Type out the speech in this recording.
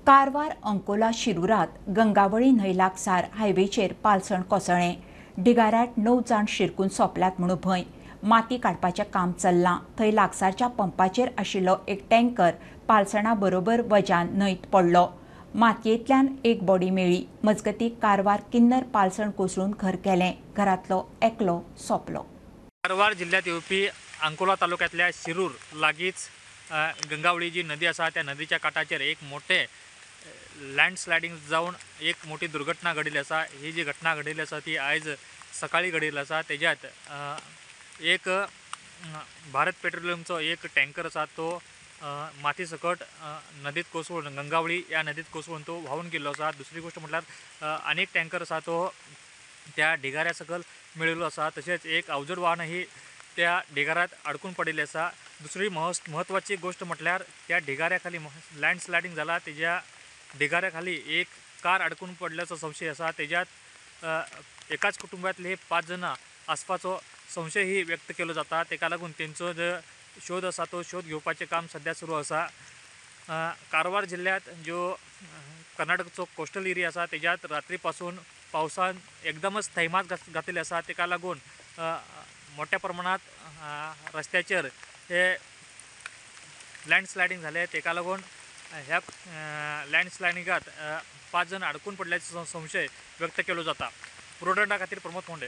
कारवार अंकोला शिरूरात गंगावळी न्हंय लागसार हायवेचेर पालसण कोसळ्ळें. ढिगाऱ्यात 9 जाण शिरकून सोंपल्यात म्हणून भंय. माती काडपाचें काम चल्लां थंय लागसारच्या पंपाचेर आशिल्लो एक टँकर पालसणा बरोबर वज्यान न्हंयत पडलो. मातयेंतल्यान एक बॉडी मेळ्ळी. मजगती कारवार किन्नर पालसण कोसळून घर केलें. घरांतलो एकलो सोंपलो. कारवार जिल्ह्यात येवपी अंकोला तालुक्यांतल्या शिरूर लागींच गंगावळी जी नदी आसा त्या नदीच्या काठाचेर एक मोठे लँडस्लायडींग जावन एक मोठी दुर्घटना घडिल्ली आसा. ही जी घटना घडिल्ली आसा ती आयज सकाळी घडिल्ली आसा. तेज्यात एक भारत पेट्रोलियमचो एक टँकर आसा तो माती सकट नदीत कोसळून गंगावळी ह्या नदीत कोसळून तो व्हांवून गेल्लो आसा. दुसरी गोश्ट म्हटल्यार आनीक टँकर आसा तो त्या ढिगाऱ्या सकयल मेळिल्लो आसा. तशेंच एक अवजड वाहन ही त्या ढिगाऱ्यांत अडकून पडिल्लें आसा. दुसरी म्हत्वाची गोश्ट म्हटल्यार त्या ढिगाऱ्या खाली लँडस्लायडींग जाला तेज्या ढिगाऱ्या खाली एक कार अडकून पडल्याचो संशय आसा. तेज्यात एकाच कुटुंबातले 5 जाणां आसपाचो संशयही व्यक्त केलो जाता. तेका लागून तेंचो जो शोध आसा तो शोध घेवपाचें काम सद्या सुरू आसा. कारवार जिल्ह्यात ज्यो कर्नाटकचो कोस्टल एरिया आसा तेज्यात रात्री पासून पावसान एकदमच थैमात घातिल्ले आसा. तेका लागून मोठ्या प्रमाणात रस्त्याचेर हे लँडस्लायडींग जालें. तेका लागून ह्या लँडस्लायडिंगात 5 जाण अडकून पडल्याचो संशय व्यक्त केलो जाता. पुरवठा खातीर प्रमोद फोंडे.